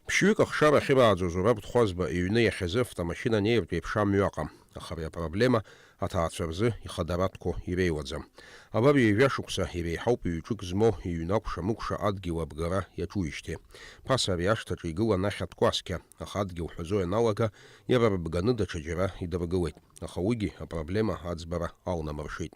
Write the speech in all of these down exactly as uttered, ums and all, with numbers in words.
Ԥшьҩык ахшара ахьырааӡоз Зураб Ҭхәазба иҩны иахьазы автомашьына неиртә еиԥш амҩаҟа. Аха ари апроблема аҭаацәа рзы ихадаратәқәоу иреиуаӡам. Абар ҩажәа шықәса иреиҳауп ҩ-ҿык змоу иҩны акәша-мыкәша адгьыл абгара иаҿуижьҭеи. Ԥаса ари ашҭаҿы игылан ахьатә кәасқьа, аха адгьыл ҳәазо ианалага, иара рыбганы даҽаџьара идыргылеит. Аха уигьы апроблема аӡбара алнамыршеит.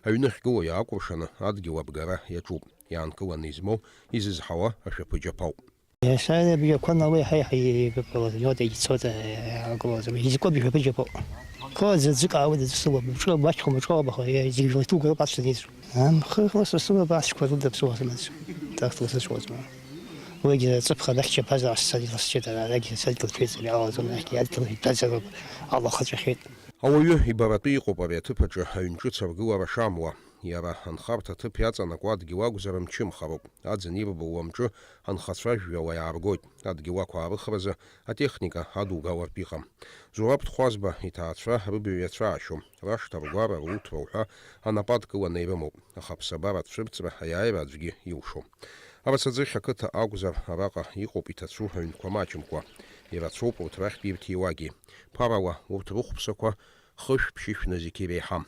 Аҩны ахьгылоу иаакәыршаны адгьыл абгара иаҿуп. Иаанкыланы измоу, изызҳауа ашәаԥыџьаԥ ауп. Иахьа абжьақәа нала еиҳа-еиҳа еибакылоит, иоуеит, егьцоит, иаакылоит. Изакәытә жәаԥыџьаԥоуп. Кы аӡәы аӡәык аауеит, аӡәы сылоуп, мҿы маҷхо, мҿы абаха, зегь жәлаҭугара ҟасҵан ицәоуп. Амхы ихласны сылоуп, ацәқәа рыда ԥсуа сымаӡам. Тахт ласыцәуаӡам. Уигьы аҵыԥха нахьчаԥазаашт садгьыл сцеит, арагь садгьыл цәеиҵб иалаӡом, нахьгьы адгьыл иҭаҵароуп, алахаҵәахьеит. Ауаҩы ибаратәы иҟоуп ари аҭыԥ аҿы аҩн ҿыц аргылара шамуа. Иара анхарҭа аҭыԥ иаҵанакуа адгьыл акәзар мчымхароуп. Аӡын ирбылуа амҿы анхацәа жәҩала иааргоит, адгьыл ақәаарыхразы атехника адугалартә иҟам. Зураб Ҭхәазба иҭаацәа рыбаҩ иацәаашьом, рашҭа, ргәара, руҭра уҳәа анапы адкыланы ирымоуп, аха аԥсабара ацәырҵра аиааира аӡәгьы илшом. Арацаӡыхь ақыҭа акәзар, араҟа иҟоуп иҭацәу аҩнқәа маҷымкәа. Ирацәоуп урҭ рахьтә ирҭиуагьы. Ԥарала урҭ рыхәԥсақәа хышә-ԥшьышә назқьы иреиҳам.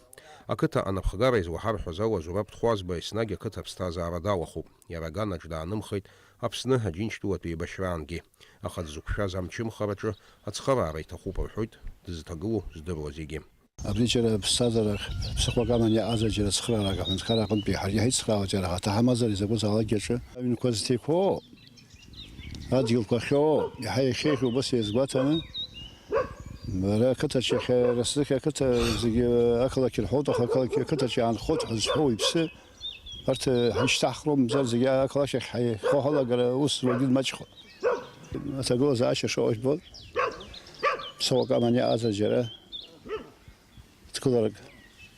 Ақыҭа анапхгара излаҳарҳәаз ала, Зураб Ҭхәазба еснагь ақыҭа аԥсҭазаара далахәуп. Иара аганаҿ даанымхеит Аԥсны Аџьынџьтәылатә еибашьраангьы, аха дзықәшәаз амчымхараҿы ацхыраара иҭахуп рҳәоит дызҭагылоу здыруа зегьы. Абри џьара аԥсҭазаарахь ԥсыхәак аман иаҟаз џьара цхыраарак аҳәынҭқар аҟынтәи ҳаргьы ҳаицхраауеит, џьара ҳаҭаҳмазар изакәызаалакгьы аҿы. Аҩнқәа зҭеиқәоу, адгьылқәа ахьоу, иаҳа иахьеиӷьу убас иазгәаҭаны, бара ақыҭаҿы иахьа Расык ақыҭа зегьы ақалақь ирҳәоит, аха ақалақь ақыҭаҿы иаанхоит ҳәа зҳәо уаҩԥсы, арҭ ҳаишьҭаҳхроуп, мамзар зегьы ақалақь ахь ҳаихо ҳалагар аус уагьы маҷхоит. Аҭагылазаашьа шыҟоу жәбоит. Ԥсыхәак аман иаҟаз џьара. Ҭгыларак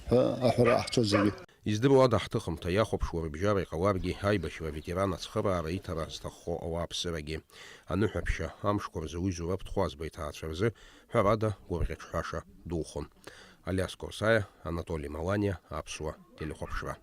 ҳәа аҳәара ҟаҳҵоит зегьы. Издыруада, ҳҭыхымҭа иахәаԥшуа рыбжьара иҟаларгьы, аибашьра аветеран ацхыраара иҭара зҭаххо ауааԥсырагьы. Аныҳәаԥшьа амшқәа рзы уи Зураб Ҭхәазба иҭаацәа рзы, ҳәарада, гәырӷьаҿҳәаша духон. Алиас Корсаиа, Анатоли Маланиа, Аԥсуа телехәаԥшра.